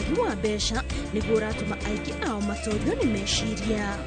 Wagi wa mbeca nĩguo ũratũma aingĩ ao matorio nĩ meciria.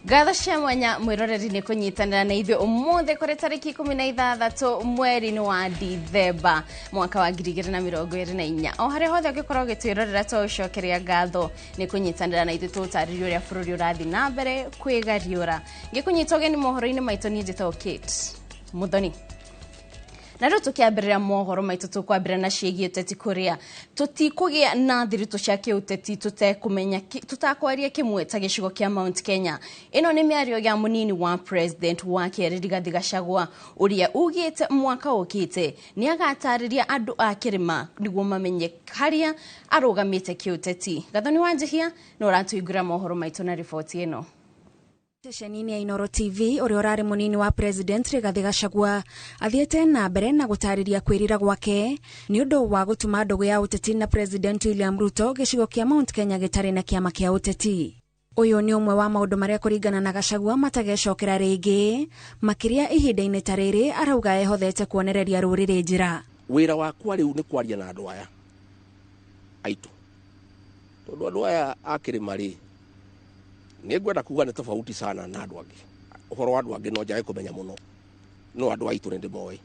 Ngatho cia mwanya mwĩroreri nĩ kũnyitanĩra na ithuĩ ũmũthĩ kũrĩ tarĩki 16 mweri-inĩ wa Dithemba mwaka wa 2024. O harĩa hothe ũngĩkorwo ũgĩtwĩrorera, twaũcokeria ngatho nĩ kũnyitanĩra na ithuĩ tũũtarĩrie ũrĩa bũrũri ũrathiĩ na mbere kwĩgariũra. Ngĩkũnyita ũgeni mohoro-inĩ maitũ, niĩ njĩtagwo Kate Muthoni. Na rĩu tũkĩambĩrĩria mohoro maitũ, tũkwambĩrĩria na ciĩgiĩ ũteti, kũrĩa tũtikũgĩa na thiritũ cia kĩũteti tũtekũmenya tũtakwaria kĩmwe ta gĩcigo kĩa Mount Kenya. Ĩno nĩ mĩario ya mũnini wa president wa kerĩ Rigathi Gachagua, ũrĩa ugĩte mwaka ũkĩte nĩ agatarĩria andũ a kĩrĩma nĩguo mamenye harĩa arũgamĩte kĩũteti. Gathoni wa Njihia nĩ ũratũingĩra mohoro maitũ na riboti ĩno. Ceceni-inĩ ya Inoro TV, ũrĩa ũrarĩ mũnini wa president Rigathi Gachagua athiĩte na mbere na gũtarĩria kwĩrira gwake nĩ ũndũ wa gũtuma ndũgũ ya ũteti na President William Ruto gĩcigo kĩa Mount Kenya gĩtarĩ na kĩama kĩa ũteti. Ũyũ nĩ ũmwe wa maũndũ marĩa kũringana na Gachagua matagecokera rĩngĩ, makĩria ihinda-inĩ ta rĩrĩ arauga ehothete kuonereria rũrĩrĩ njĩra. Wĩra wakwa rĩu nĩ kwaria na andũ aya aitũ, tondũ andũ aya a kĩrĩma rĩ, nĩ ngwenda kuga nĩ tofauti sana na andũ angĩ. Ũhoro wa andũ angĩ no njage kũmenya mũno, no andũ aitũ nĩ ndĩmoĩ.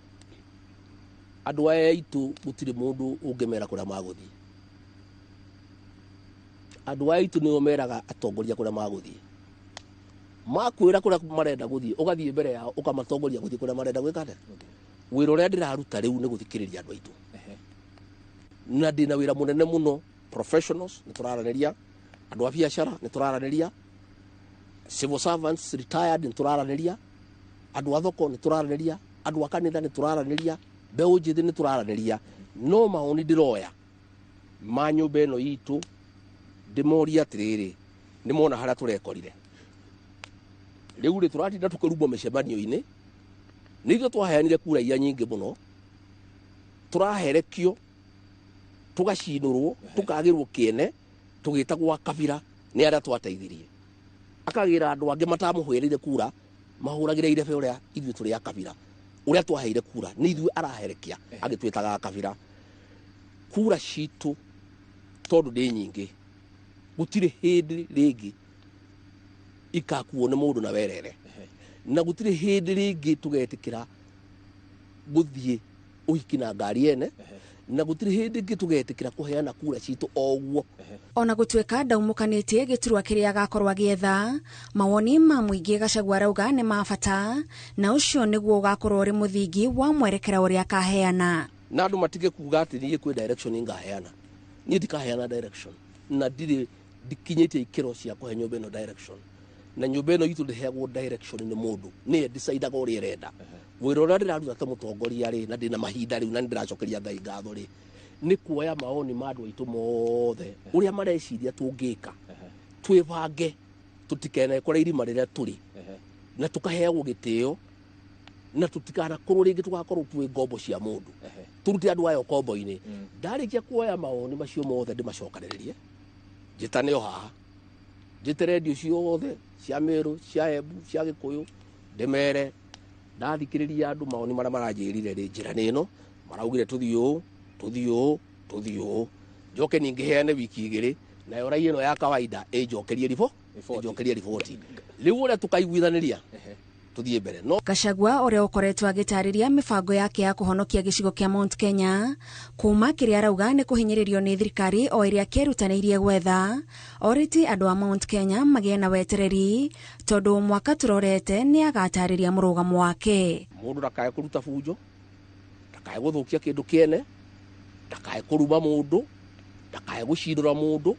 Andũ aya aitũ gũtirĩ mũndũ ũngĩmera kũrĩa magũthiĩ. Andũ aya aitũ nĩo meraga atongoria kũrĩa magũthiĩ. Makwĩra kũrĩa marenda gũthiĩ, ũgathiĩ mbere yao ũkamatongoria gũthiĩ kũrĩa marenda gwĩka atĩa. Wĩra ũrĩa ndĩraruta rĩu nĩ gũthikĩrĩria andũ aitũ, na ndĩna wĩra mũnene mũno. Professionals nĩ tũraranĩria, andũ a biacara nĩ tũraranĩria, civil servants retired nĩ tũraranĩria, andũ a thoko nĩ tũraranĩria, andũ a kanitha nĩ tũraranĩria, mbeũ njĩthĩ nĩ tũraranĩria. No mawoni ndĩroya ma nyũmba ĩno itũ, ndĩmorie atĩrĩrĩ, nĩ mona harĩa tũrekorire rĩu rĩ, tũratinda tũkĩrumwo mĩcemanio-inĩ nĩ ithuĩ twaheanire kura iria nyingĩ mũno, tũraherekio, tũgacinũrwo, tũkagĩrwo kĩene, tũgĩtagwo a kabira nĩ arĩa twateithirie. Akagĩra andũ angĩ matamũhũrĩire kura mahũragĩre irebe ũrĩa ithuĩ tũrĩ a kabira. Ũrĩa twaheire kura nĩ ithuĩ araherekia agĩtwĩtaga a kabira. Kura citũ tondũ nĩ nyingĩ, gũtirĩ hĩndĩ rĩngĩ ikakuo nĩ mũndũ na werere, na gũtirĩ hĩndĩ rĩngĩ tũgetĩkĩra gũthiĩ ũhiki na ngari ene, na gũtirĩ hĩndĩ ĩngĩ tũgetĩkĩra kũheana kura citũ o ũguo. Ona gũtuĩka ndaumũkanĩtie gĩturwa kĩrĩa agakorwo agĩetha, mawoni ma mũingĩ Gachagua arauga nĩ ma bata, na ũcio nĩguo ũgakorwo ũrĩ mũthingi wa mwerekera ũrĩa akaheana. Na andũ matige kuga atĩ niĩ kwĩ direction ngaheana. Niĩ ndikaheana direction, na ndirĩ ndikinyĩtie ikĩro cia kũhe nyũmba ĩno direction, na nyũmba ĩno itũ ndĩheagwo direction nĩ mũndũ, nĩye decidaga ũrĩa ĩrenda. Wĩra ũrĩa ndĩraruta ta mũtongoria rĩ, na ndĩna mahinda rĩu, na nĩ ndĩracokeria Ngai ngatho rĩ, nĩ kuoya maoni ma andũ aitũ mothe ũrĩa mareciria tũngĩka, twĩbange tũtikenekore irima rĩrĩa tũrĩ, na tũkaheagwo gĩtĩo, na tũtikanakorwo rĩngĩ tũgakorwo twĩ ngombo cia mũndũ. Tũrute andũ aya ũkombo-inĩ. Ndarĩkia kuoya mawoni macio mothe, ndĩmacokanĩrĩrie, njĩtane o haha, njĩte rendio ciothe cia Meru, cia Embu, cia Gĩkũyũ, ndĩmere ndathikĩrĩria andũ mawoni marĩa maranjĩrire rĩ, njĩra nĩ ĩno maraugire, tũthiĩ ũũ, tũthiĩ ũũ, tũthiĩ ũũ. Njoke ningĩ heane wiki 2, nayo raia ĩno ya kawaida ĩnjokerie ĩnjokerie riboti, rĩu ũrĩa tũkaiguithanĩria tũthiĩ mbere no Gachagua ũrĩa ũkoretwo agĩtarĩria mĩbango yake ya kũhonokia gĩcigo kĩa Mount Kenya kuma kĩrĩa arauga nĩ kũhinyĩrĩrio nĩ thirikari o ĩrĩa kĩerutanĩirie gwetha, orĩtie andũ a Mount Kenya magĩe na wetereri tondũ mwaka tũrorete nĩ agatarĩria mũrũgamo wake. Mũndũ ndakae kũruta bunjo, ndakae gũthũkia kĩndũ kĩene, ndakae kũruma mũndũ, ndakae gũcindũra mũndũ.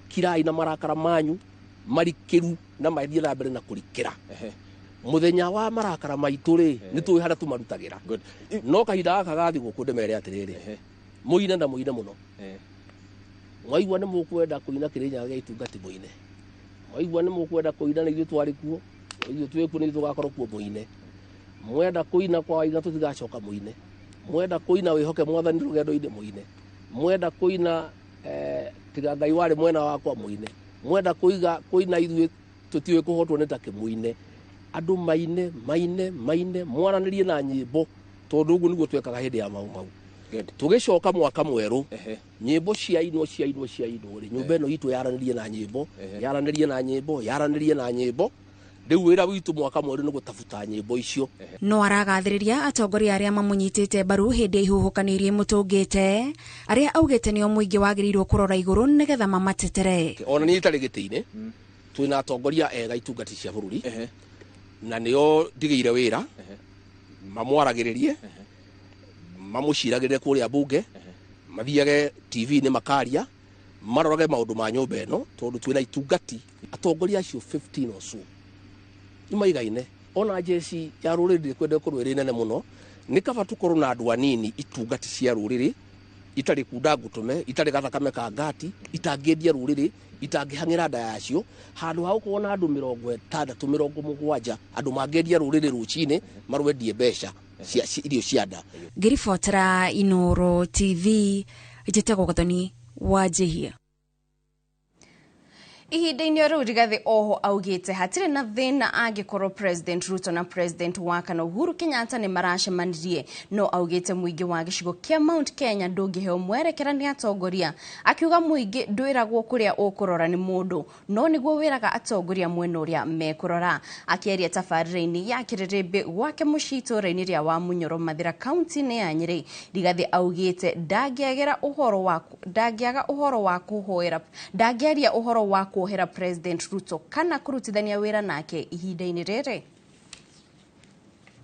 Kirai na marakara manyu marikĩru na mathiĩ na mbere na kũrikĩra. Mũthenya wa marakara maitũ rĩ, nĩ tũĩ harĩa tũmarutagĩra. No kahinda gaka ga thigũkũ, ndĩmere atĩrĩrĩ, mũine na mũine mũno. Mwaigua nĩ mũkwenda kũina Kĩrĩnyaga gĩa itungati, mũine. Mwaigua nĩ mũkwenda kũina na ithuĩ twarĩ kuo, ithuĩ twĩ kuo, nĩ ithuĩ tũgakorwo kuo, mũine. Mwenda kũina kwa Waiga tũtigacoka mũine. Mwenda kũina wĩhoke mwathani rũgendo-inĩ mũine. Mwenda kũina tiga Ngai warĩ mwena wakwa mũine. Mwenda kũiga kũina ithuĩ tũtiũĩ kũhotwo nĩ ta kĩmũine. Andũ maine maine maine mwaranĩrie na nyĩmbo tondũ ũguo nĩguo twekaga hĩndĩ ya Mau Mau. Tũgĩcoka mwaka mwerũ, nyĩmbo ciainwo ciainwo ciainwo rĩ, nyũmba ĩno itũ yaranĩrie na nyĩmbo, yaranĩrie na nyĩmbo, yaranĩrie na nyĩmbo. Rĩu wĩra witũ mwaka mwerũ nĩ gũtabuta nyĩmbo icio. No aragathĩrĩria atongoria arĩa mamũnyitĩte mbaru hĩndĩ ya ihuhũkanio iria imũtũngĩte, arĩa augĩte nĩo mũingĩ wagĩrĩirwo kũrora igũrũ nĩgetha mamatetere. Ona niĩ itarĩ gĩtĩ-inĩ, twĩna atongoria ega itungati cia bũrũri, na nĩo ndigĩire wĩra, mamwaragĩrĩrie, mamũciragĩrĩre kũrĩa bunge, mathiage TV-inĩ makaria, marorage maũndũ ma nyũmba ĩno, tondũ twĩna itungati atongoria acio 15 or so nĩ maigaine. Ona jeci ya rũrĩrĩ ndĩkwenda ĩkorwo ĩrĩ nene mũno, nĩ kaba tũkorwo na andũ anini itungati cia rũrĩrĩ, itarĩ kunda ngũtũme, itarĩ gathakame ka ngati, itangĩendia rũrĩrĩ, itangĩhang'ĩra nda yacio, handũ ha gũkorwo na andũ 60 70 andũ mangĩendia rũrĩrĩ rũcinĩ marwendie mbeca cia irio cia nda. Ngĩribotera Inooro TV, njĩtagwo Gathoni wa Njihia. Ihinda-inĩ rĩu Rigathĩ oho augĩte hatirĩ na thĩna angĩkorwo President Ruto na President wa kana Uhuru Kenyatta nĩ maracemanirie, no augĩte mũingĩ wa gĩcigo kĩa Mount Kenya ndũngĩheo mwerekera nĩ atongoria, akiuga mũingĩ ndwĩragwo kũrĩa ũkũrora nĩ mũndũ, no nĩguo wĩraga atongoria mwena ũrĩa mekũrora. Akĩaria tabarĩra-inĩ ya kĩrĩrĩmbĩ gwake mũciĩ itũũra-inĩ rĩa Wamunyoro Mathĩra kaunti-inĩ ya Nyĩrĩ, Rigathĩ augĩte ndangĩaga ũhoro wa kũhoera, ndangĩaria ũhoro wa kuohera President Ruto kana kũrutithania wĩra nake ihinda-inĩ rĩrĩ.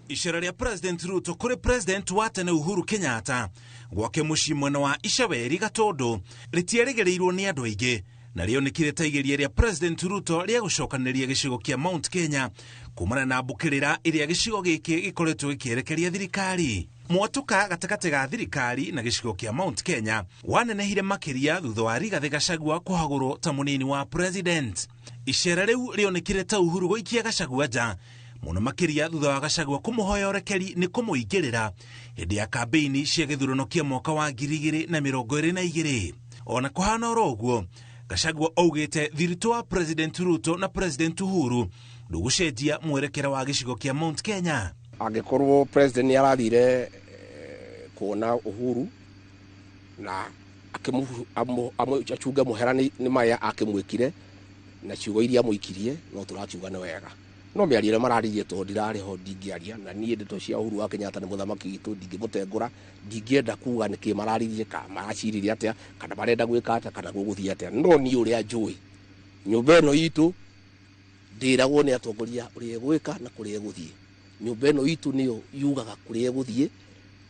Icera rĩa President Ruto kũrĩ President wa tene Uhuru Kenyatta gwake mũciĩ mwena wa Icaweri Gatũndũ rĩtierĩgĩrĩirwo nĩ andũ aingĩ, na rĩonekire ta igeria rĩa President Ruto rĩa gũcokanĩrĩria gĩcigo kĩa Mount Kenya kumana na mbũkĩrĩra ĩrĩa gĩcigo gĩkĩ gĩkoretwo gĩkĩerekeria thirikari. Mwatũka gatagatĩ ga thirikari na gĩcigo kĩa Mount Kenya wanenehire makĩria thutha wa Rigathĩ Gachagua kũhagũrwo ta mũnini wa president. Icera rĩu rĩonekire ta Uhuru gũikia Gachagua nja mũno makĩria thutha wa Gachagua kũmũhoya ũrekeri nĩ kũmũingĩrĩra hĩndĩ ya kambeini cia gĩthurano kĩa mwaka wa 2022. Ona kũhana oro ũguo, Gachagua augĩte thiritũ wa President Ruto na President Uhuru ndũgũcenjia mwerekera wa gĩcigo kĩa Mount Kenya. Angĩkorwo president nĩ arathire kuona Uhuru na acunge mũhera nĩ maya akĩmwĩkire na ciugo iria amũikirie, no tũrakiuga nĩ wega. No mĩario ĩrĩa mararirie tondũ ndirarĩ ho ndingĩaria, na niĩ ndeto cia Uhuru wa Kenyatta nĩ mũthamaki witũ ndingĩmũtengũra, ndingĩenda kuga nĩkĩ mararirie, kana maraciririe atĩa, kana marenda gwĩka atĩa, kana gũgũthiĩ atĩa. No niĩ ũrĩa njũĩ, nyũmba ĩno itũ ndĩragwo nĩ atongoria ũrĩa ĩgwĩka na kũrĩa ĩgũthiĩ. Nyũmba ĩno itũ nĩyo yugaga kũrĩa ĩgũthiĩ,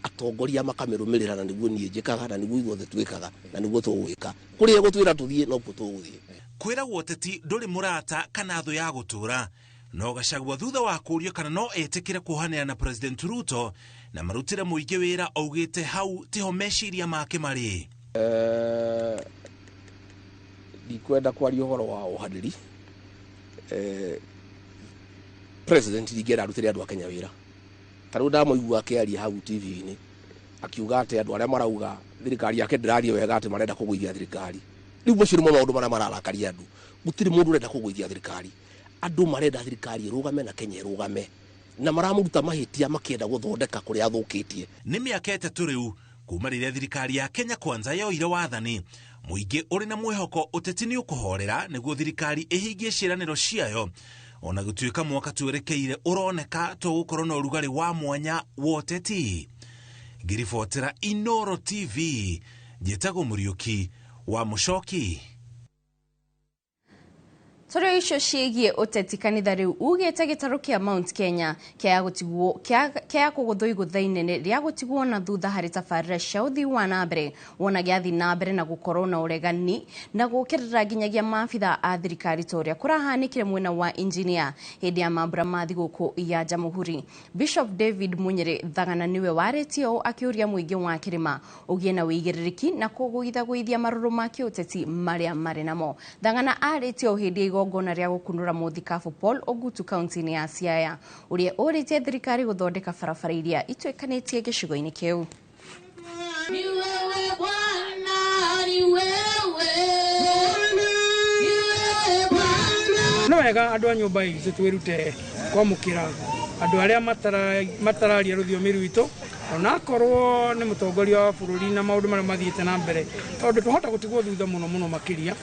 atongoria makamĩrũmĩrĩra, na nĩguo niĩ njĩkaga, na nĩguo ithuothe twĩkaga, na nĩguo tũgwĩka. Kũrĩa ĩgũtwĩra tũthiĩ nokuo tũgũthiĩ. Kwĩragwo ũteti ndũrĩ mũrata kana thũ ya gũtũũra, no Gachagua thutha wa kũũrio kana no etĩkĩre kuohanĩra na President Ruto na marutĩre mũingĩ wĩra, augĩte hau tiho meciria make marĩ. Ndikwenda kwaria ũhoro wa ũhanĩri. President ndingĩenda arutĩre andũ a Kenya wĩra. Ta rĩu ndamũigua akĩaria hau TV-inĩ akiuga atĩ andũ arĩa marauga thirikari yake ndĩraria wega atĩ marenda kũgũithia thirikari. Rĩu macio nĩmo maũndũ marĩa mararakaria andũ. Gũtirĩ mũndũ ũrenda kũgũithia thirikari. Andũ marenda thirikari ĩrũgame na Kenya ĩrũgame, na maramũruta mahĩtia makĩenda gũthondeka kũrĩa athũkĩtie. Nĩ mĩaka 3 rĩu kuma rĩrĩa thirikari ya Kenya Kwanza yoire wathani, mũingĩ ũrĩ na mwĩhoko ũteti nĩ ũkũhorera nĩguo thirikari ĩhingie ciĩranĩro ciayo, ona gũtuĩka mwaka twerekeire ũroneka to gũkorwo na ũrugarĩ wa mwanya wa ũteti. Ngĩribotera Inooro TV, njĩtagwo Mũriũki wa Mũcoki. Tũrĩ icio ciĩgiĩ ũteti, kanitha rĩu ugĩte gĩtarũ kĩa Mount Kenya kĩa kũgũthwo igũtha inene rĩa gũtigwo na thutha harĩ tabarĩra cia ũthii wa na mbere, wona gĩathiĩ na mbere na gũkorwo na ũregani na gũkĩrĩra nginyagia maabitha a thirikari ta ũrĩa kũrahanĩkire mwena wa injinia hĩndĩ ya mambura ma thigũkũ ya Jamhuri. Bishop David Munyere Thagana nĩwe warĩtie ũũ akĩũria mũingĩ wa kĩrĩma ũgĩe na ũigĩrĩrĩki na kũgũithagũithia marũrũ ma kĩũteti marĩa marĩ namo. Thagana arĩtie ũũ hĩndĩ Igongona rĩa gũkunũra mũthikabu Paul Ogutu kaunti-inĩ ya Siaya, ũrĩa ũrĩtie thirikari gũthondeka barabara iria ituĩkanĩtie gĩcigo-inĩ kĩu. Ni wewe Bwana, ni wewe. Ni wewe Bwana. No wega andũ a nyũmba itũ twĩrute kwamũkĩra andũ arĩa matararia rũthiomi rwitũ, onakorwo nĩ mũtongoria wa bũrũri na maũndũ marĩa mathiĩte na mbere, tondũ twahota gũtigwo thutha mũno mũno makĩria.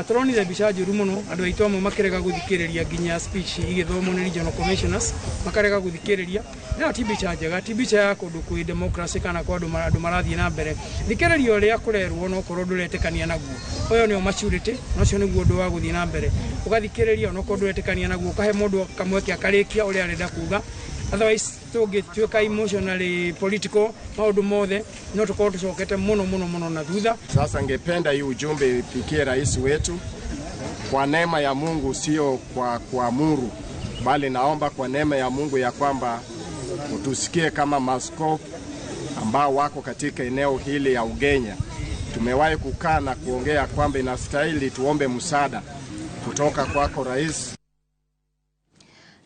Tũronire mbica njũru mũno, andũ aitũ amwe makĩrega gũthikĩrĩria nginya speech igĩthomwo nĩ regional commissioners, makarega gũthikĩrĩria. No ti mbica njega, ti mbica ya kũndũ kwĩ democracy kana kwa andũ marathiĩ na mbere. Thikĩrĩria ũrĩa kũrerwo, onokorwo ndũretĩkania naguo. Ũyũ nĩo maturity, na ũcio nĩguo ũndũ wa gũthiĩ na mbere. Ũgathikĩrĩria onokorwo ndũretĩkania naguo, ũkahe mũndũ kamweke akarĩkia ũrĩa arenda kuga. Otherwise tũngĩtuĩka emotionally political maũndũ mothe, no tũkorwo tũcokete mũno mũno mũno na thutha. Sasa ngependa hii ujumbe ifikie rais wetu kwa neema ya Mungu, sio kwa kuamuru, bali naomba kwa neema ya Mungu ya kwamba utusikie kama maaskofu ambao wako katika eneo hili ya Ugenya. Tumewahi kukaa na kuongea kwamba inastahili tuombe msaada kutoka kwako rais.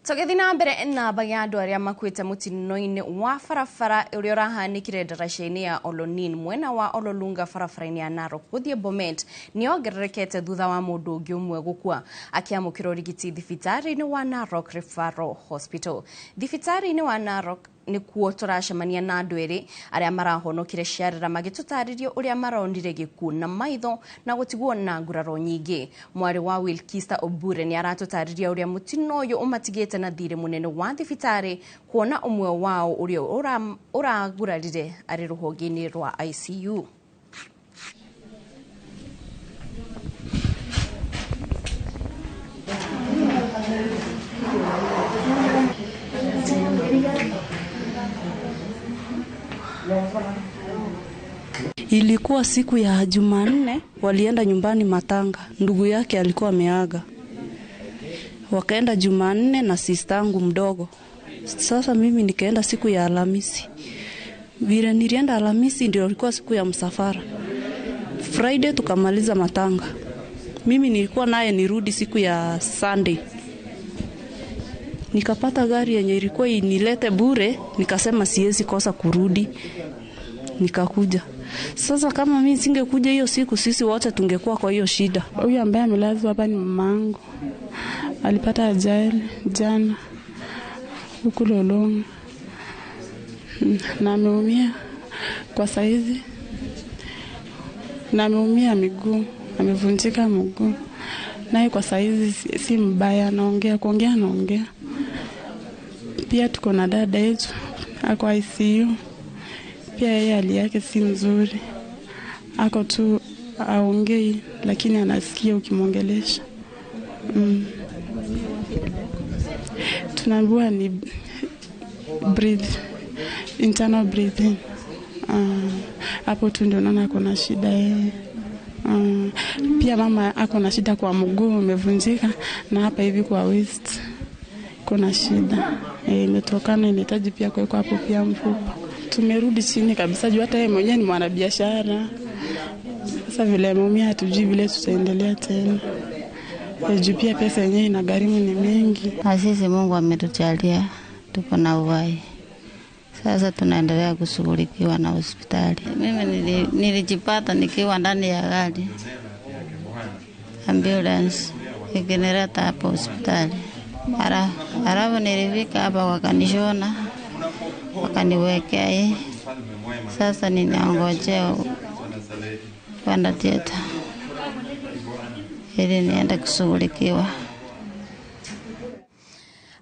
Tũgĩthiĩ na mbere, namba ya andũ arĩa makuĩte mũtino-inĩ wa barabara ũrĩa ũrahanĩkire ndaraca-inĩ ya Olonin mwena wa Ololunga barabara-inĩ ya Narok gũthiĩ Bomet nĩ yongererekete thutha wa mũndũ ũngĩ ũmwe gũkua akĩamũkĩra ũrigiti thibitarĩ-inĩ wa Narok Referral Hospital. Thibitarĩ-inĩ wa Narok nĩkuo tũracemania na andũ erĩ arĩa marahonokire ciarĩra, magĩtũtarĩria ũrĩa maronire gĩkuũ na maitho na gũtigwo na nguraro nyingĩ. Mwarĩ wa Wilkista Obure nĩ aratũtarĩria ũrĩa mũtino ũyũ ũmatigĩte na thirĩ mũnene wa thibitarĩ, kuona ũmwe wao ũrĩa ũragurarire arĩ rũhonge-inĩ rwa ICU. Ilikuwa siku ya Jumanne, walienda nyumbani matanga, ndugu yake alikuwa ameaga. Wakaenda Jumanne na sistangu mdogo. Sasa mimi nikaenda siku ya Alhamisi. Vile nilienda Alhamisi ndio ilikuwa siku ya msafara. Friday tukamaliza matanga. Mimi nilikuwa naye nirudi siku ya Sunday. Nikapata gari yenye ilikuwa inilete bure, nikasema siwezi kosa kurudi. Nikakuja. Sasa kama mimi singekuja hiyo siku, sisi wote tungekuwa kwa hiyo shida. Huyu ambaye amelazwa hapa ni mamangu. Alipata ajali jana huku Lolonga na ameumia kwa saizi, na ameumia miguu, amevunjika mguu. Naye kwa saizi si mbaya, anaongea, kuongea anaongea. Pia tuko na dada yetu ako ICU. Pia yeye hali yake si nzuri, ako tu aongei, lakini anasikia ukimwongelesha. Tunaambiwa ni breathe, internal breathing. Hapo tu ndio naona ako na shida yeye. Pia mama ako na shida kwa mguu umevunjika, na hapa hivi kwa waist kuna shida. Imetokana, inahitaji pia kuwekwa hapo pia mfupa. Tumerudi chini kabisa juu hata yeye mwenyewe ni mwanabiashara. Sasa vile ameumia hatujui vile tutaendelea tena. Juu pia pesa yenyewe inagharimu ni mingi. Na sisi Mungu ametujalia tuko na uhai. Sasa tunaendelea kushughulikiwa na hospitali. Mimi nilijipata nikiwa ndani ya gari ambulance ikinileta hapo hospitali. Halafu nilifika hapa wakanishona, wakaniwekea hii. Sasa ninaongojea kwenda theater ili niende kushughulikiwa.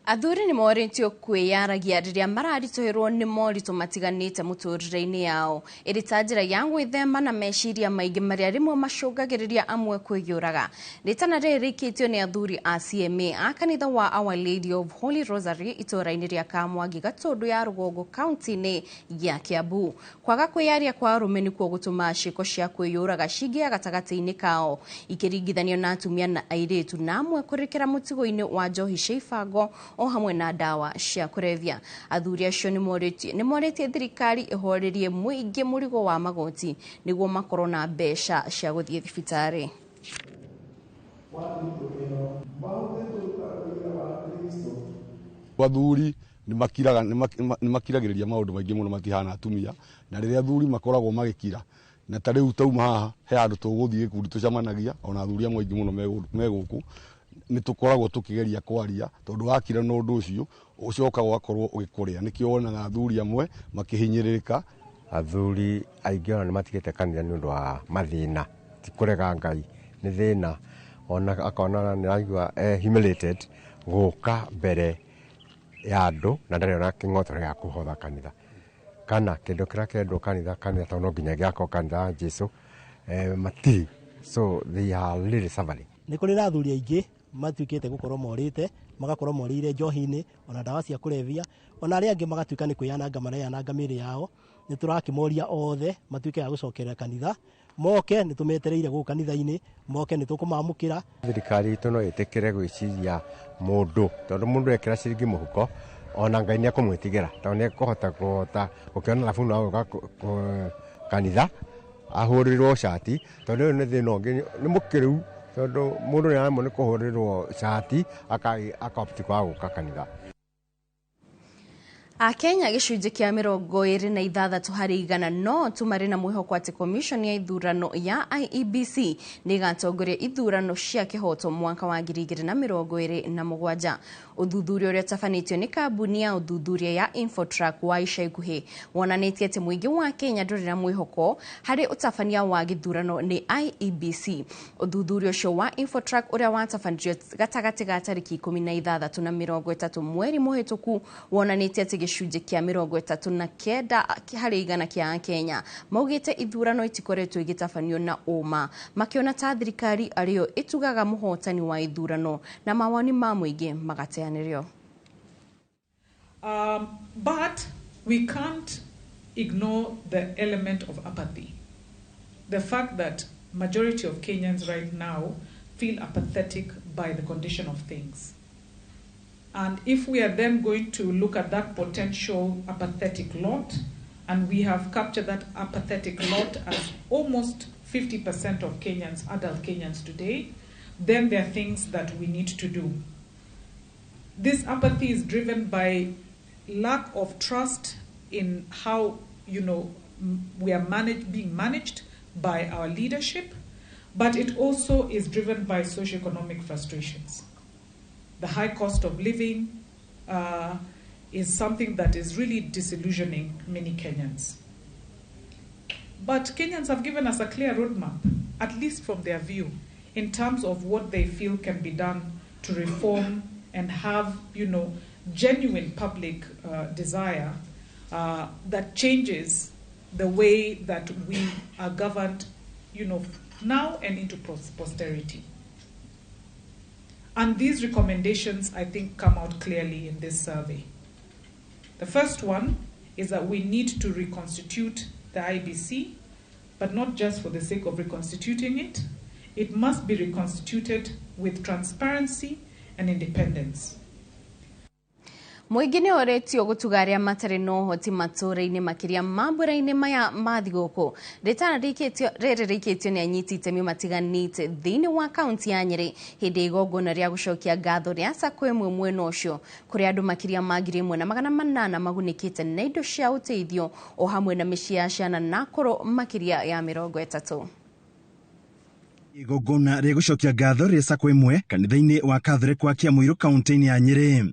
Athuri nĩ morĩtio kwĩyaragia rĩrĩa mararitũhĩrwo nĩ moritũ matiganĩte mũtũrĩre-inĩ yao, ĩrĩ ta njĩra ya gwĩthema na meciria maingĩ marĩa rĩmwe macũngagĩrĩria amwe kwĩyũraga. Rĩtana rĩrĩ rĩikĩtio nĩ athuri a CMA a kanitha wa Our Lady of Holy Rosary itũũra-inĩ rĩa Kamwangi Gatũndũ ya Rũgongo kaunti-inĩ ya Kiambu. Kwaga kwĩyaria kwa arũme nĩkuo gũtũmaga ciĩko cia kwĩyũraga cingĩha gatagatĩ-inĩ kao ikĩringithanio na atumia na airĩtu, na amwe kũrĩkĩra mũtigo-inĩ wa njohi cia ibango o hamwe na ndawa cia kũrebia. Athuri acio nĩ morĩtie thirikari ĩhorerie mũingĩ mũrigo wa magoti nĩguo makorwo na mbeca cia gũthiĩ thibitarĩ. Athuri nĩ makiragĩrĩria maũndũ maingĩ mũno matihana atumia, na rĩrĩa athuri makoragwo magĩkira na ta rĩu tauma haha he handũ tũgũthiĩ gĩkundi tũcemanagia ona athuri amwe aingĩ mũno me gũkũ nĩ tũkoragwo tũkĩgeria kwaria tondũ wakira na ũndũ ũcio ũcokaga ũgakorwo ũgĩkũrĩa. Nĩkĩo wonaga athuri amwe makĩhinyĩrĩrĩka. Athuri aingĩ ona nĩ matigĩte kanitha nĩ ũndũ wa mathĩna, ti kũrega Ngai, nĩ thĩna. Ona akona nĩ araigua humiliated gũka mbere ya andũ na ndarĩ ona kĩng'otore gĩa kũhotha kanitha kana kĩndũ kĩrĩa kĩrendwo kanitha tondũ no nginya gĩakwo kanitha wa Jesu matirĩ, so they are really suffering. Nĩ kũrĩ na athuri aingĩ matuĩkĩte gũkorwo morĩte, magakorwo morĩire njohi-inĩ ona ndawa cia kũrebia, ona arĩa angĩ magatuĩka nĩ kwĩyananga mareyananga mĩĩrĩ yao. Nĩ tũrakĩmoria othe matuĩke a gũcokerera kanitha, moke nĩ tũmetereire gũkũ kanitha-inĩ, moke nĩ tũkũmamũkĩra. Thirikari itũ no ĩtĩkĩre gwĩciria mũndũ tondũ mũndũ ekĩra ciringi mũhuko ona Ngai nĩ ekũmwĩtigĩra tondũ nĩ ekũhota kũhota gũkĩona thabuni wa gũka kanitha ahũrĩrwo cati tondũ ũyũ nĩ thĩna ũngĩ nĩ mũkĩrĩu tondũ mũndũ nĩ aremwo nĩ kũhũrĩrwo cati akaopti kwaga gũka kanitha. Akenya gĩcunjĩ kĩa 26 harĩ igana no tu marĩ na mwĩhoko atĩ commission ya ithurano ya IEBC nĩ ĩgatongoria ithurano cia kĩhoto mwaka wa 2027. Ũthuthuria ũrĩa ũtabanĩtio nĩ kambuni ya ũthuthuria ya Infotrack wa ica ikuhĩ wonanĩtie atĩ mũingĩ wa Kenya ndũrĩ na mwĩhoko harĩ ũtabania wa gĩthurano nĩ IEBC. Ũthuthuria ũcio wa Infotrack ũrĩa watabanĩtio gatagatĩ ga tarĩki 16 na 30 mweri mũhĩtũku wonanĩtie atĩ gĩcunjĩ kĩa 39 harĩ igana kĩa Kenya maugĩte ithurano itikoretwo igĩtabanio na ũma, makĩona ta thirikari arĩyo ĩtugaga mũhotani wa ithurano na mawoni ma mũingĩ magateanĩrio. But we can't ignore the element of apathy. The fact that majority of Kenyans right now feel apathetic by the condition of things. And if we are then going to look at that potential apathetic lot, and we have captured that apathetic lot as almost 50% of Kenyans, adult Kenyans today, then there are things that we need to do. This apathy is driven by lack of trust in how, we are being managed by our leadership, but it also is driven by socioeconomic frustrations. The high cost of living is something that is really disillusioning many Kenyans. But Kenyans have given us a clear roadmap, at least from their view, in terms of what they feel can be done to reform and have, genuine public desire that changes the way that we are governed, now and into posterity. And these recommendations, I think, come out clearly in this survey. The first one is that we need to reconstitute the IEBC, but not just for the sake of reconstituting it. It must be reconstituted with transparency and independence. Mũingĩ nĩ ũrĩtio gũtuga arĩa matarĩ na ũhoti matũũra-inĩ makĩria mambũra-inĩ maya ma thigũkũ. Rĩtana rĩrĩ rĩikĩtio nĩ anyiti itemi matiganĩte thĩinĩ wa kaunti ya Nyĩrĩ hĩndĩ ya igongona rĩa gũcokia ngatho rĩa Sacco ĩmwe mwena ũcio kũrĩa andũ makĩria ma 1800 magunĩkĩte na indo cia ũteithio o hamwe na mĩciĩ ya ciana na akũrũ makĩria ya 30. Igongona rĩa gũcokia ngatho rĩa Sacco ĩmwe kanitha-inĩ wa Catholic wa Kĩamũirũ kaunti-inĩ ya Nyĩrĩ.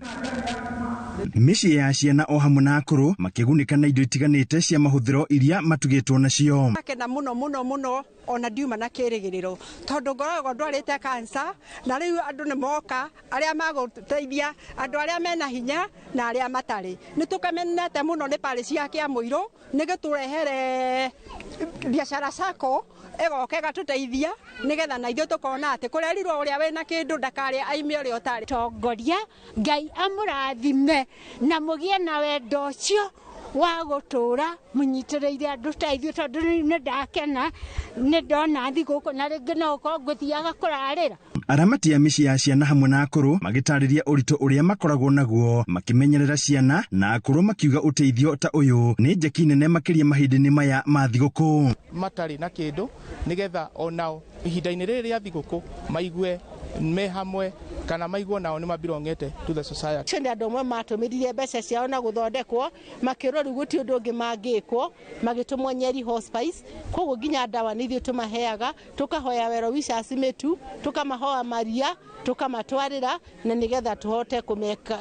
Mĩciĩ ya ciana o hamwe na akũrũ makĩgunĩka na indo itiganĩte cia mahũthĩro iria matugĩtwo nacio. Akena mũno mũno mũno ona ndiuma na kĩrĩgĩrĩro tondũ ngoragwo ndwarĩte kansa na rĩu andũ nĩ moka arĩa magũteithia andũ arĩa mena hinya na arĩa matarĩ. Nĩ tũkemenete mũno nĩ parish ya Kĩamũirũ nĩ gĩtũrehere biacara Sacco ĩgoka ĩgatũteithia nĩgetha na ithuĩ tũkona atĩ kũrerirwo ũrĩa wĩna kĩndũ ndakarĩa aime ũrĩa ũtarĩ. Tongoria Ngai amũrathime na mũgĩe na wendo ũcio wa gũtũũra mũnyitĩrĩire andũ ta ithuĩ tondũ nĩ ndakena nĩ ndona thigũkũ na rĩngĩ no ũkorwo ngũthiaga kũrarĩra. Aramati a mĩciĩ ya ciana hamwe na akũrũ magĩtarĩria ũritũ ũrĩa makoragwo naguo makĩmenyerera ciana na akũrũ makiuga ũteithio ta ũyũ nĩ njeki nene makĩria mahinda-inĩ maya ma thigũkũ. Matarĩ na kĩndũ nĩgetha onao ihinda-inĩ rĩrĩ rĩa thigũkũ maigue Me hamwe kana maiguo nao nĩ mabirongete to the society. Acio nĩ andũ amwe matũmĩrire mbeca ciao na gũthondekwo makĩrwo rĩu gũtirĩ ũndũ ũngĩ mangĩkwo, magĩtũmwo Nyeri Hospice. Koguo nginya ndawa nĩ ithuĩ tũmaheaga, tũkahoya Well Wishers mĩtu, tũkamahoa Maria, tũkamatwarĩra, na nĩgetha tũhote kũmeka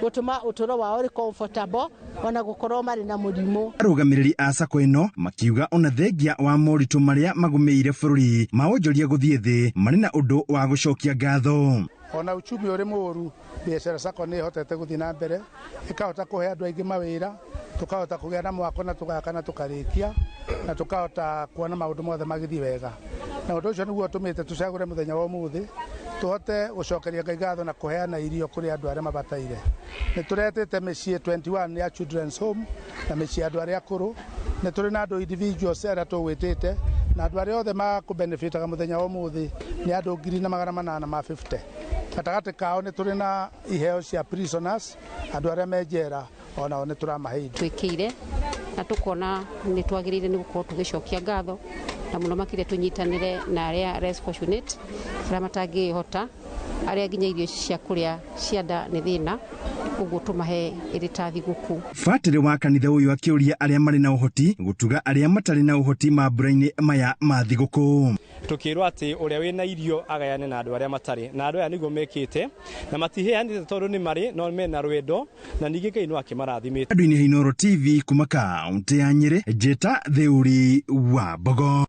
gũtũma ũtũro wao ũrĩ comfortable ona gũkorwo marĩ na mũrimũ. Arũgamĩrĩri a sacco ĩno makiuga ona thengia wa moritũ marĩa magũmĩire bũrũri ma wonjoria gũthiĩ thĩ, marĩ na ũndũ wa gũcokia ngatho. Ona uchumi ũrĩ mũũru, Biashara Sacco nĩ ĩhotete gũthiĩ na mbere, ĩkahota kũhe andũ aingĩ mawĩra, tũkahota kũgĩa na mwako na tũgaka na tũkarĩkia, na tũkahota kuona maũndũ mothe magĩthiĩ wega. Na ũndũ ũcio nĩguo ũtũmĩte tũcagũre mũthenya wa ũmũthĩ tũhote gũcokeria Ngai ngatho na kũheana irio kũrĩ andũ arĩa mabataire. Nĩ tũretĩte mĩciĩ 21 ya Children's Home na mĩciĩ ya andũ arĩa akũrũ. Nĩ tũrĩ na andũ individuals arĩa tũgwĩtĩte, na andũ arĩa othe makũbenefitaga mũthenya wa ũmũthĩ nĩ andũ 850. Gatagatĩ kao nĩ tũrĩ na iheo cia prisoners, andũ arĩa me njera onao nĩ tũramahe indo. Twĩkĩire na tũkona nĩ twagĩrĩire nĩ gũkorwo tũgĩcokia ngatho, na mũno makĩria tũnyitanĩre na arĩa less fortunate, arĩa matangĩhota, arĩa nginya irio cia kũrĩa cia nda nĩ thĩna, ũguo tũmahe ĩrĩ ta thigũkũ. Batĩrĩ wa kanitha ũyũ akĩũria arĩa marĩ na ũhoti gũtuga arĩa matarĩ na ũhoti mambura-inĩ maya ma thigũkũ. Tũkĩrwo atĩ ũrĩa wĩna irio agayane na andũ arĩa matarĩ, na andũ aya nĩguo mekĩte na matiheanĩte tondũ nĩ marĩ no mena rwendo, na ningĩ Ngai no akĩmarathimĩte. Andũ-inĩ Inooro TV kuma kaũntĩ ya Nyĩrĩ, Njĩta Theuri wa Mbogo.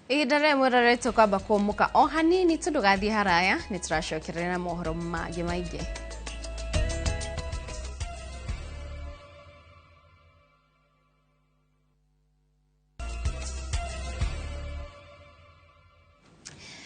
Ihinda rĩrĩa mwĩroreri tũkwamba kũmũka o hanini tu, ndũgathiĩ haraya, nĩ tũracokerera na mohoro mangĩ maingĩ.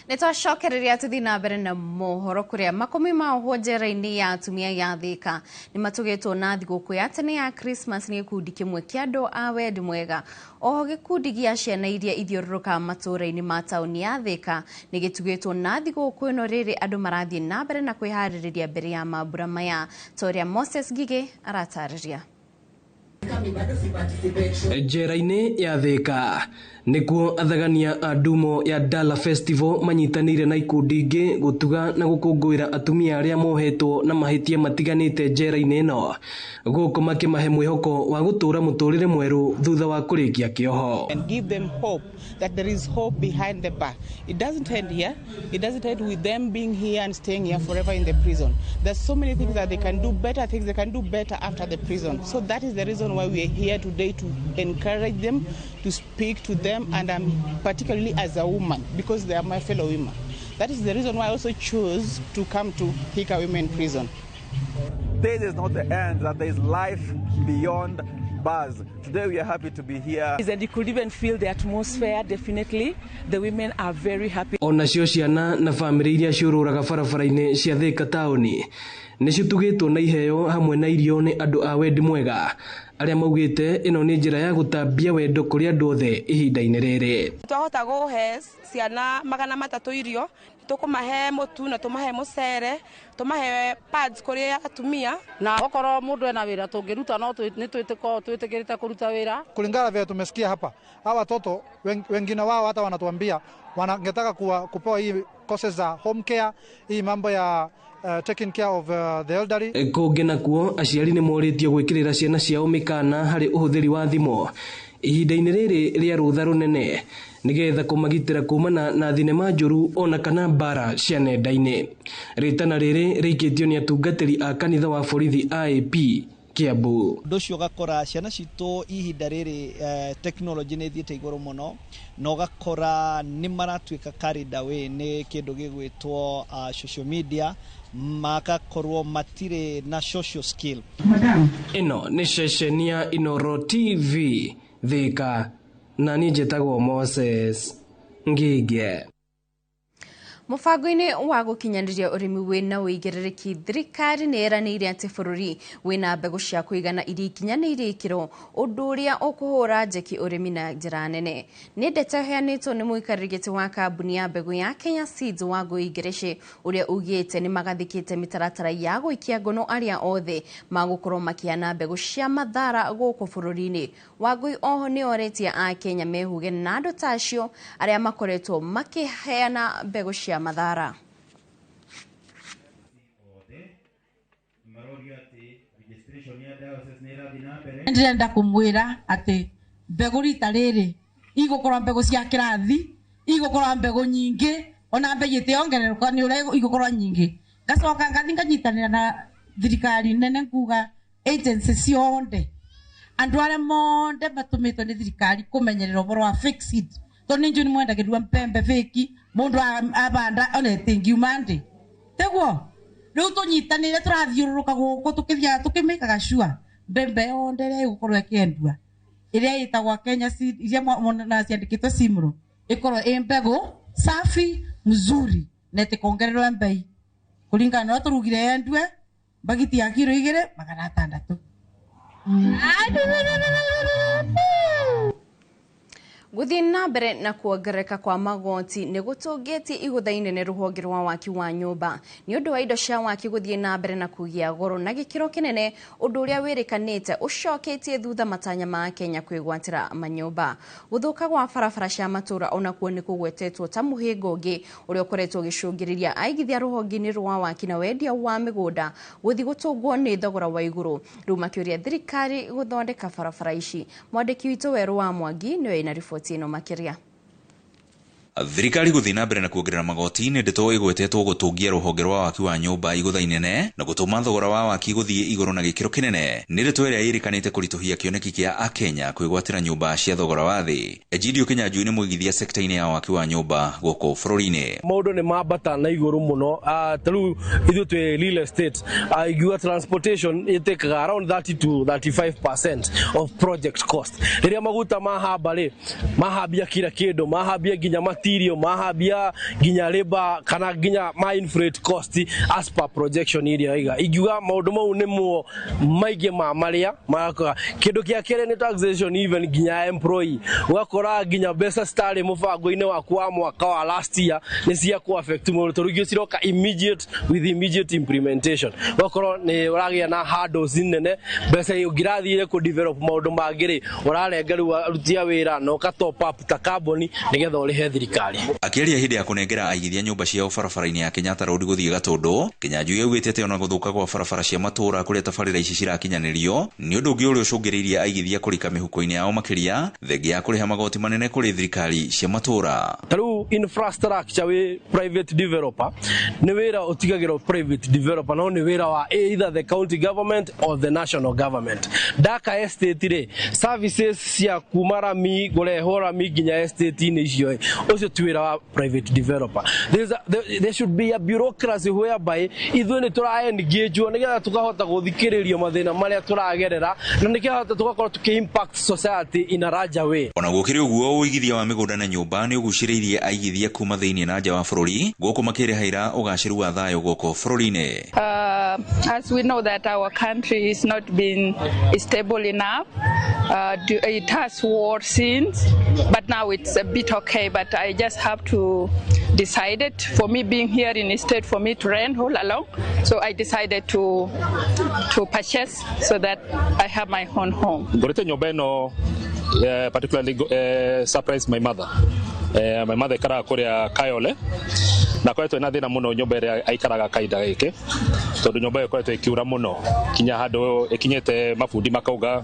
Nĩ twacokereria tũthiĩ na mbere na mohoro kũrĩa makũmi ma ohwo njera-inĩ ya atumia ya Thika nĩ matũgĩtwo na thigũkũ ya tene ya Christmas nĩ gĩkundi kĩmwe kĩa andũ a wendi mwega. Oho gĩkundi gĩa ciana iria ithiũrũrũkaga matũũra-inĩ ma taũni ya Thika nĩ gĩtugĩtwo na thigũkũ ĩno rĩrĩ andũ marathiĩ na mbere na kwĩharĩrĩria mbere ya mambura maya, ta ũrĩa Moses Ngigĩ aratarĩria. Njera-inĩ ya Thika nĩkuo athagania a ndumo ya Dala Festival manyitanĩire na ikundi ingĩ gũtuga na gũkũngũĩra atumia arĩa mohetwo na mahĩtia matiganĩte njera-inĩ ĩno, gũkũ makĩmahe mwĩhoko wa gũtũũra mũtũũrĩre mwerũ thutha wa kũrĩkia kĩoho. And give them hope that there is hope behind the bar. It doesn't end here. It doesn't end with them being here and staying here forever in the prison. There's so many things that they can do, better things they can do better after the prison. So that is the reason why we are here today, to encourage them, to speak to them, and I'm particularly as a woman, because they are my fellow women. That is the reason why I also chose to come to Thika Women Prison. This is not the end, that there is life beyond bars. Today we are happy to be here. And you could even feel the atmosphere, definitely. The women are very happy. Onacio ciana na bamĩrĩ iria ciũrũraga barabara-inĩ cia Thika taũni nĩ citugĩtwo na iheo hamwe na irio nĩ andũ a wendi mwega arĩa maugĩte ĩno nĩ njĩra ya gũtambia wendo kũrĩ andũ othe ihinda-inĩ rĩrĩ. Twahota gũhe ciana 300 irio, tũkũmahe mũtu na tũmahe mũcere, tũmahe pads kũrĩ atumia. Na okorwo mũndũ ena wĩra tũngĩruta no nĩ twĩtĩkĩrĩte kũruta wĩra. Kulingana vile tumesikia hapa, hawa watoto wengine wao hata wanatuambia wangetaka kupewa hii courses za home care, hii mambo ya taking care of the elderly. Kũngĩ nakuo aciari nĩ morĩtio gwĩkĩrĩra ciana ciao mĩkana harĩ ũhũthĩri wa thimũ ihinda-inĩ rĩrĩ rĩa rũtha rũnene nĩgetha kũmagitĩra kumana na thinema njũru ona kana mbara cia nenda-inĩ. Rĩtana rĩrĩ rĩikĩtio nĩ atungatĩri a kanitha wa borithi IAP Kiambu. Ũndũ ũcio ũgakora ciana citũ ihinda rĩrĩ tekinoronjĩ nĩ ĩthiĩte igũrũ mũno, na ũgakora nĩ maratuĩka carried away nĩ kĩndũ gĩgwĩtwo social media, magakorwo matirĩ na social skill. Ĩno nĩ ceceni ya Inooro TV Thika, na niĩ njĩtagwo Moses Ngige. Mũbango-inĩ wa gũkinyanĩria ũrĩmi wĩna ũigĩrĩrĩki, thirikari nĩ ĩranĩire atĩ bũrũri wĩna mbegũ cia kũigana iria ikinyanĩirie ikĩro, ũndũ ũrĩa ũkũhũra njeki ũrĩmi na njĩra nene. Nĩ ndeto ĩheanĩtwo nĩ mũikarĩri gĩtĩ wa kambuni ya mbegũ ya Kenya Seeds Wangũi Ngĩrĩcĩ, ũrĩa ugĩte nĩ magathĩkĩte mĩtaratara ya gũikia ngono arĩa othe magũkorwo makĩheana mbegũ cia mathara gũkũ bũrũri-inĩ. Wangũi oho nĩ orĩtie Akenya mehuge na andũ ta acio arĩa makoretwo makĩheana mbegũ cia ya Mathara. Ndĩrenda kũmwĩra atĩ mbegũ rita rĩrĩ igũkorwo mbegũ cia kĩrathi, igũkorwo mbegũ nyingĩ, ona mbei ĩtĩongererũka nĩ ũrĩa igũkorwo nyingĩ. Ngacoka ngathi nganyitanĩra na thirikari nene nguga agency ciothe, andũ arĩa mothe matũmĩtwo nĩ thirikari kũmenyerera ũhoro wa fake seed, tondũ nĩ njũĩ nĩ mwendagĩrĩrwo mbembe fake, mũndũ abanda ona ĩtingiuma ndĩ tiguo. Rĩu tũnyitanĩre tũrathiũrũrũka gũkũ tũkĩthiaga tũkĩmĩkaga sure mbembe yothe ĩrĩa ĩgũkorwo ĩkĩendua ĩrĩa ĩtagwo Kenya Seed, iria mwonaga ciandĩkĩtwo Simro, ĩkorwo ĩ mbegũ safi mzuri na ĩtĩkongererwo mbei kũringana na ũrĩa tũrugire yendue mbagiti ya kiro 2 600. Gũthiĩ na mbere na kuongerereka kwa magoti nĩ gũtũngĩtie igũtha inene rũhonge rwa waki wa nyũmba nĩ ũndũ wa indo cia waki gũthiĩ na mbere na kũgĩa goro na gĩkĩro kĩnene, ũndũ ũrĩa wĩrĩkanĩte ũcoketie thutha matanya ma Kenya kwĩgwatĩra manyũmba. Gũthũka gwa barabara cia matũra onakuo nĩ kũgwetetwo ta mũhĩnga ũngĩ ũrĩa ũkoretwo ũgĩcũngĩrĩria aigithia rũhonge-inĩ rwa waki na wendia wa mĩgũnda gũthiĩ gũtũngwo nĩ thogora wa igũrũ. Rĩu makĩũria thirikari gũthondeka barabara ici. Mwandĩki witũ Werũ wa Mwangi nĩwe ĩna riboti ĩno makĩria. Thirikari gũthiĩ na mbere na kuongerera magoti nĩ ndeto ĩgwetetwo gũtũngia rũhonge rwa waki wa nyũmba igũtha inene na gũtũma thogora wa waki gũthiĩ igũrũ na gĩkĩro kĩnene. Nĩ ndeto ĩrĩa ĩrĩkanĩte kũritũhia kĩoneki kĩa Akenya kwĩgwatĩra nyũmba cia thogora wa thĩ. Egidio Kĩnyanjui nĩ mũigithia sekta-inĩ ya waki wa nyũmba gũkũ bũrũri-inĩ. Maũndũ nĩ mambata na igũrũ mũno. Ta rĩu ithuĩ twĩ real estate, ingiuga transportation ĩtĩkaga around 30 to 35% of project cost. Rĩrĩa maguta mahamba rĩ, mahambia kila kĩndũ, mahambia nginya material, mahambia nginya labor kana nginya ma inflate cost as per projection iria iga. Ingiuga maũndũ mau nĩmo maingĩ ma marĩa marakoga. Kĩndũ kĩa kerĩ nĩ taxation, even nginya employee, ũgakora nginya mbeca citarĩ mũbango-inĩ waku wa mwaka wa last year nĩ cia ku affect mũndũ, tondũ ingĩ ciroka immediate with immediate implementation. Ũgakorwo nĩ ũragĩa na hurdles nene, mbeca ũngĩrathire kũ develop maũndũ mangĩ rĩ, ũrarenga rĩu aruti a wĩra na ũka top up ta kambuni nĩgetha ũrĩhe thirikari. Akĩaria hĩndĩ ya kũnengera aigithia nyũmba ciao barabara-inĩ ya Kenyatta Road gũthiĩ Gatũndũ, Kĩnyanjui augĩte atĩ ona gũthũka gwa barabara cia matũũra kũrĩa tabarĩra ici cirakinyanĩrio nĩ ũndũ ũngĩ ũrĩa ũcũngĩrĩirie aigithia kũrika mĩhuko-inĩ yao makĩria, thengia ya kũrĩha magoti manene kũrĩ thirikari cia matũũra. Ta rĩu infrastructure wĩ private developer nĩ wĩra ũtigagĩrwo private developer, no nĩ wĩra wa either the county government or the national government. Ndaka estate rĩ, services cia kuma rami kũrehwo rami nginya estate-inĩ icio ĩ, ũcio ti wĩra wa private developer. There should be a bureaucracy whereby ithuĩ nĩ tũra engagewo nĩgetha tũkahota gũthikĩrĩrio mathĩna marĩa tũragerera na nĩkĩhota tũgakorwo tũkĩ impact society in a larger way. Ona gũkĩrĩ ũguo, ũigithia wa mĩgũnda na nyũmba nĩ ũgucĩrĩirie aigithia kuma thĩinĩ na nja wa bũrũri gũkũ makĩrĩhaĩra ũgacĩru wa thayũ gũkũ bũrũri-inĩ. As we know that our country is not been stable enough, it has war since, but now it's a bit okay. But I just have to decide it. For me being here in state, for me to rent all along, so I decided to purchase so that I have my own home. Ngũrĩte nyũmba ĩno, particularly surprise my mother. My mother ikaraga kũrĩa Kayole na koretwo ena thĩna mũno nyũmba ĩrĩa aikaraga kahinda gĩkĩ, tondũ nyũmba ĩyo ĩkoretwo ĩkiura mũno kinya handũ ĩkinyĩte mabundi makauga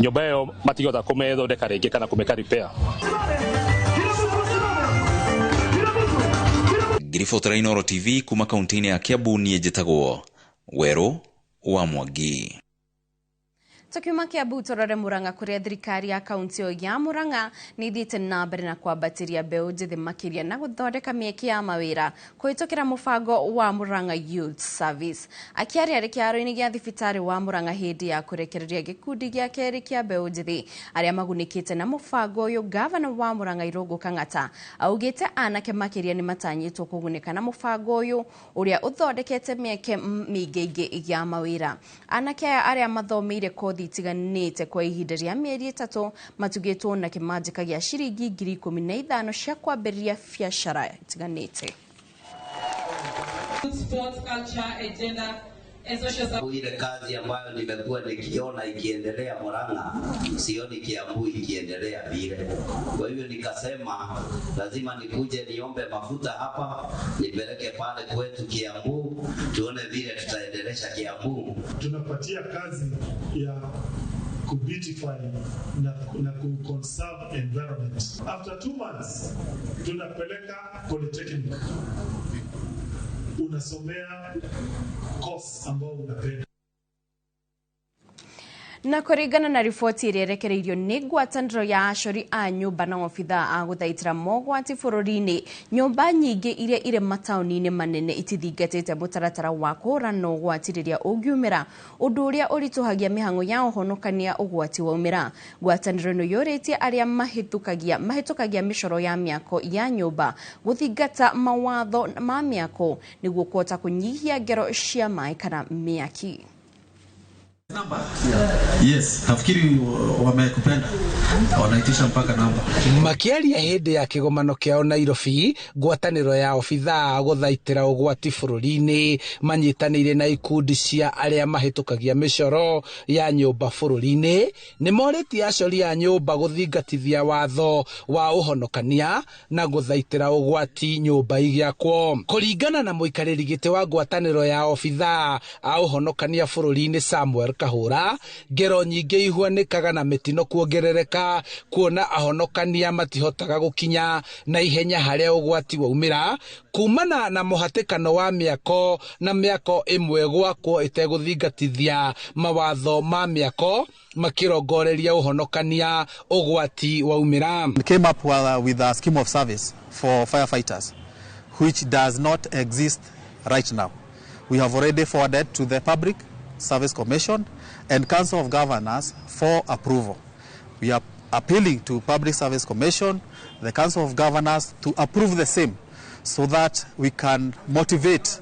nyũmba ĩyo matingĩhota kũmĩthondeka rĩngĩ kana kũmĩka repair. Ngĩribotera Inooro TV kuma kaunti-inĩ ya Kiambu, niĩ njĩtagwo Werũ wa Mwangi. Tukiuma Kiambu tũrore Murang'a, kũrĩa thirikari ya kaunti ĩyo ya Murang'a nĩ ithiĩte na mbere na kwambatĩria mbeũ njĩthĩ makĩria na gũthondeka mĩeke ya mawĩra kũhĩtũkĩra mũbango wa Murang'a Youth Service. Akĩaria arĩ kĩharo-inĩ gĩa thibitarĩ wa Murang'a hĩndĩ ya kũrekereria gĩkundi gĩa kerĩ kĩa mbeũ njĩthĩ arĩa magunĩkĩte na mũbango ũyũ, gavana wa Murang'a Irũngũ Kang'ata augĩte anake makĩria nĩ matanyĩtwo kũgunĩka na mũbango ũyũ ũrĩa ũthondekete mĩeke mĩingĩ ingĩ ya mawĩra. Anake aya arĩa mathomeire kothi itiganĩte kwa ihinda rĩa mĩeri 3 matugĩtwo na kĩmanjĩka gĩa ciringi 15,000 cia kwambĩrĩria biacara itiganĩte. Sports, culture, and gender Ile kazi ambayo nimekuwa nikiona ikiendelea Murang'a, sioni Kiambu ikiendelea vile. Kwa hivyo nikasema lazima nikuje niombe mafuta hapa, nipeleke pale kwetu Kiambu, tuone vile tutaendelesha Kiambu. Tunapatia kazi ya kubeautify na kuconserve environment. After 2 months tunapeleka polytechnic, unasomea course ambao unapenda. Na kũringana na riboti ĩrĩa ĩrekereirio nĩ ngwatanĩro ya acori a nyũmba na obithaa a gũthaitĩra mogwati bũrũri-inĩ, nyũmba nyingĩ iria irĩ mataũni-inĩ manene itithingatĩte mũtaratara wa kũhũrana ũgwati rĩrĩa ũngiumĩra, ũndũ ũrĩa ũritũhagia mĩhang'o ya ũhonokania ũgwati waumĩra. Ngwatanĩro ĩno yũrĩtie arĩa mahĩtũkagia mĩcoro ya mĩako ya nyũmba gũthingata mawatho ma mĩako nĩguo kũhota kũnyihia ngero cia maĩ kana mĩaki. Yes, nafikiri wamekupenda. Wanaitisha mpaka namba. Makiaria hindi ya kigomano kiao Nairobi, ngwatanĩro ya obithaa gũthaitĩra ũgwati bũrũri-inĩ manyitanĩire na ikundi cia arĩa mahĩtũkagia mĩcoro ya nyũmba bũrũri-inĩ nĩ morĩtie acori a nyũmba gũthingatithia watho wa ũhonokania na gũthaitĩra ũgwati nyũmba igĩakwo. Kũringana na mũikarĩri gĩtĩ wa ngwatanĩro ya obithaa a ũhonokania bũrũri-inĩ Samuel Kahura, ngero nyingĩ ihuanĩkaga na mĩtino kuongerereka kuona ahonokania matihotaga gũkinya na ihenya harĩa ũgwati waumĩra kumana na mũhatĩkano wa mĩako na mĩako ĩmwe gwakwo ĩtegũthingatithia mawatho ma mĩako makirongoreria ũhonokania ũgwati waumĩra. We came up with a scheme of service for firefighters which does not exist right now. We have already forwarded to the Public Service Commission and Council of Governors for approval. We are appealing to Public Service Commission, the Council of Governors to approve the same so that we can motivate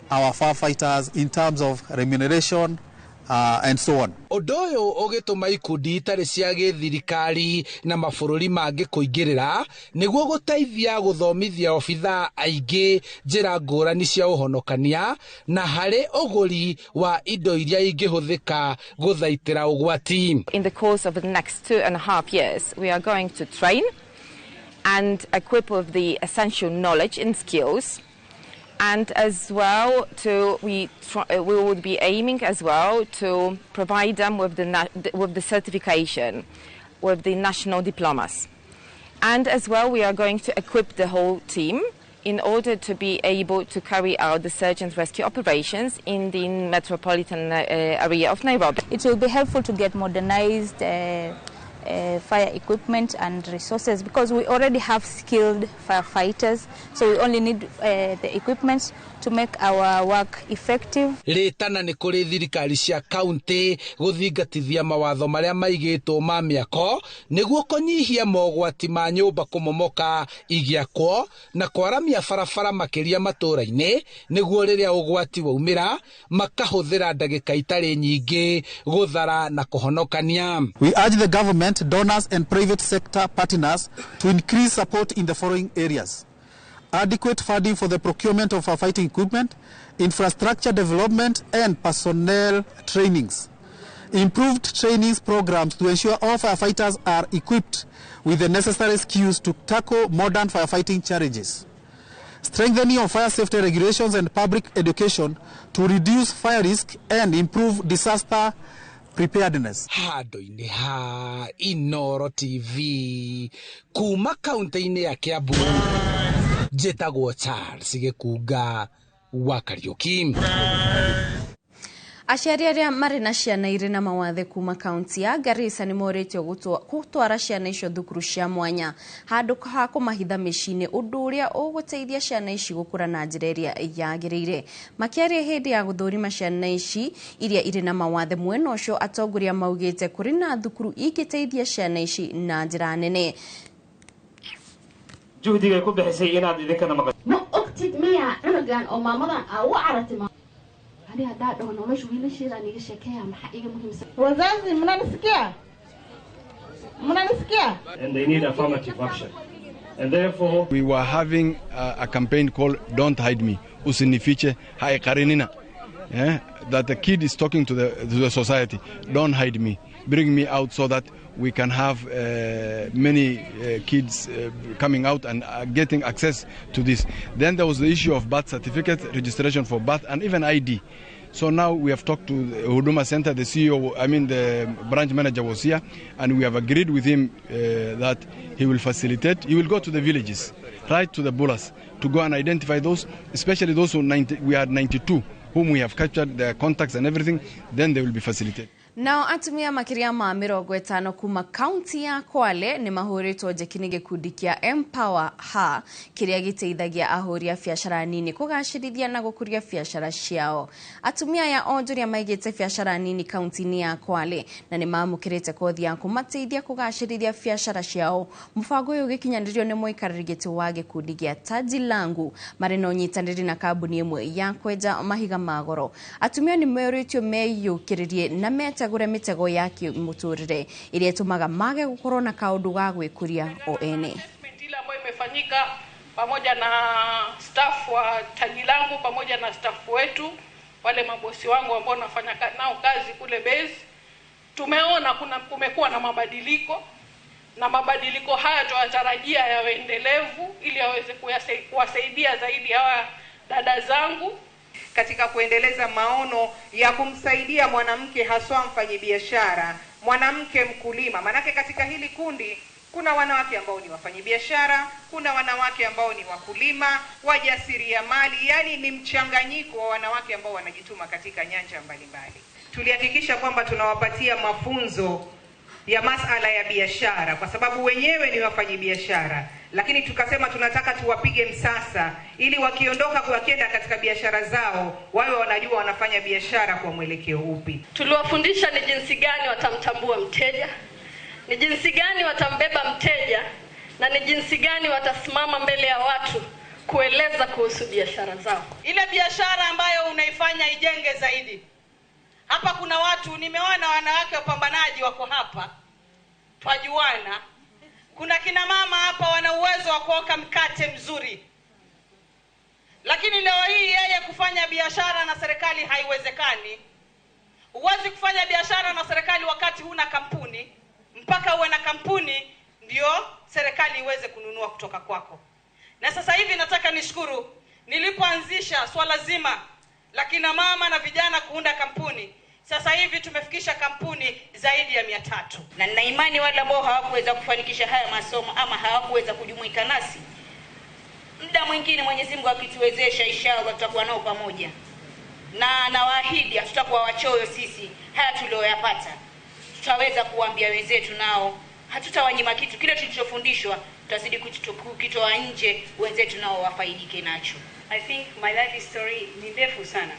our firefighters in terms of remuneration and so on. Ũndũ ũyũ ũgĩtũma ikundi itarĩ cia gĩthirikari na mabũrũri mangĩ kũingĩrĩra nĩguo gũteithia gũthomithia obithaa aingĩ njĩra ngũrani cia ũhonokania na harĩ ũgũri wa indo iria ingĩhũthĩka gũthaitĩra ũgwati. In the course of the next 2.5 years, we are going to train and equip with the essential knowledge and skills. And as well, we would be aiming as well to provide them with the certification, with the national diplomas. And as well, we are going to equip the whole team in order to be able to carry out the search and rescue operations in the metropolitan area of Nairobi. It will be helpful to get modernized fire equipment and resources because we already have skilled firefighters, so we only need the equipment to make our work effective. Rĩtana nĩ kũrĩ thirikari cia kaunti gũthingatithia mawatho marĩa maigĩtwo ma mĩako nĩguo kũnyihia mogwati ma nyũmba kũmomoka igĩakwo na kwaramia barabara makĩria matũũra-inĩ nĩguo rĩrĩa ũgwati waumĩra makahũthĩra ndagĩka itarĩ nyingĩ gũthara na kũhonokania. We urge the government, donors and private sector partners to increase support in the following areas: adequate funding for the procurement of firefighting equipment, infrastructure development and personnel trainings, improved trainings programs to ensure all firefighters are equipped with the necessary skills to tackle modern firefighting challenges, strengthening of fire safety regulations and public education to reduce fire risk and improve disaster preparedness. Handũ-inĩ ha Inoro TV kuma kaunti-inĩ ya Kiambu, njĩtagwo Charles Gĩkunga wa Kariuki. Aciari arĩa marĩ na ciana irĩ na mawathe kuma kaunti ya Garissa nĩ morĩtio gũtwara ciana icio thukuru cia mwanya handũ ha kũmahitha mĩciĩ-inĩ, ũndũ ũrĩa ũgũteithia ciana ici gũkũra na njĩra ĩrĩa yagĩrĩire. Makĩaria hĩndĩ ya gũthũrima ciana ici iria irĩ na mawathe mwena ũcio, atongoria maugĩte kũrĩ na thukuru ingĩteithia ciana ici na njĩra nene. Juhdiga ku bixisay inaad idinkana maqasho. Ma ogtid miya cunugan oo maamadan aa u carartay? Wazazi, mnanisikia? Mnanisikia? And they need affirmative action. And therefore we were having a campaign called Don't Hide Me, usinifiche, haikarinina. That the kid is talking to the society. Don't hide me. Bring me out so that we can have many kids coming out and getting access to this. Then there was the issue of birth certificate, registration for birth, and even ID. So now we have talked to the Huduma Center, the CEO, I mean the branch manager was here, and we have agreed with him that he will facilitate, he will go to the villages, right to the bulas, to go and identify those, especially those who we had 92, whom we have captured their contacts and everything, then they will be facilitated. Nao atumia makiria ma 50 kuma kaunti ya Kwale ni mahuritwo njeki ni gikundi kia Empower Ha kiria giteithagia ahuri a biacara nini kugacirithia na gukuria biacara ciao. Atumia aya onjoria maigite biacara nini kaunti-ini ya Kwale na ni mamukirite kothi ya kumateithia kugacirithia biacara ciao. Mubango uyu ugikinyanirio ni muikariri giti wa gikundi gia Taji Langu mari na unyitaniri na kambuni imwe ya kwenja mahiga ma goro. Atumia ni meritio meyukiririe na meta gure mitego ya kimuturire iria itumaga mage gukorwo na kaundu ga gwikuria o ene. Ile ambayo imefanyika pamoja na staff wa Taji Langu pamoja na staff wetu wale mabosi wangu ambao nafanya nao kazi kule base, tumeona kuna kumekuwa na mabadiliko, na mabadiliko haya tunatarajia yawe endelevu ili yaweze kuwasaidia zaidi hawa dada zangu katika kuendeleza maono ya kumsaidia mwanamke, haswa mfanyibiashara, mwanamke mkulima. Manake katika hili kundi kuna wanawake ambao ni wafanyibiashara, kuna wanawake ambao ni wakulima, wajasiriamali, yani ni mchanganyiko wa wanawake ambao wanajituma katika nyanja mbalimbali. Tulihakikisha kwamba tunawapatia mafunzo ya masala ya biashara kwa sababu wenyewe ni wafanyibiashara, lakini tukasema tunataka tuwapige msasa ili wakiondoka wakienda katika biashara zao wawe wanajua wanafanya biashara kwa mwelekeo upi. Tuliwafundisha ni jinsi gani watamtambua mteja, ni jinsi gani watambeba mteja, na ni jinsi gani watasimama mbele ya watu kueleza kuhusu biashara zao. Ile biashara ambayo unaifanya ijenge zaidi. Hapa kuna watu nimeona wanawake wapambanaji wako hapa, twajuana. Kuna kina mama hapa wana uwezo wa kuoka mkate mzuri. Lakini leo hii yeye kufanya biashara na serikali haiwezekani. Huwezi kufanya biashara na serikali wakati huna kampuni. Mpaka uwe na kampuni ndio serikali iweze kununua kutoka kwako. Na sasa hivi nataka nishukuru, nilipoanzisha swala zima la kina mama na vijana kuunda kampuni, sasa hivi tumefikisha kampuni zaidi ya 300. Na nina imani wale ambao hawakuweza kufanikisha haya masomo ama hawakuweza kujumuika nasi, muda mwingine Mwenyezi Mungu akituwezesha inshallah tutakuwa nao pamoja. Na nawaahidi hatutakuwa wachoyo sisi, haya tulioyapata tutaweza kuambia wenzetu nao, hatutawanyima kitu. Kile tulichofundishwa tutazidi kukitoa nje, wenzetu nao wafaidike nacho. I think my life story ni ndefu sana.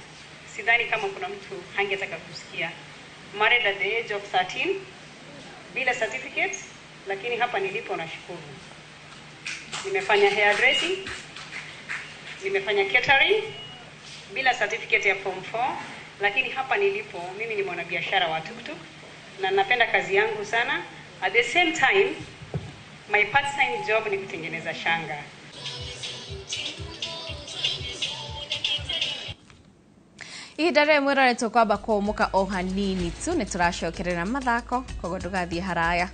Sidhani kama kuna mtu hangetaka kusikia. Married at the age of 13 bila certificate, lakini hapa nilipo nashukuru. Nimefanya hairdressing, nimefanya catering bila certificate ya form 4, lakini hapa nilipo mimi ni mwanabiashara wa tuktuk na napenda kazi yangu sana. At the same time, my part-time job ni kutengeneza shanga. Ihinda rĩrĩ mwĩrore tũkwamba kũũmũka o hanini tu nĩ tũracokerera mathako koguo ndũgathiĩ haraya.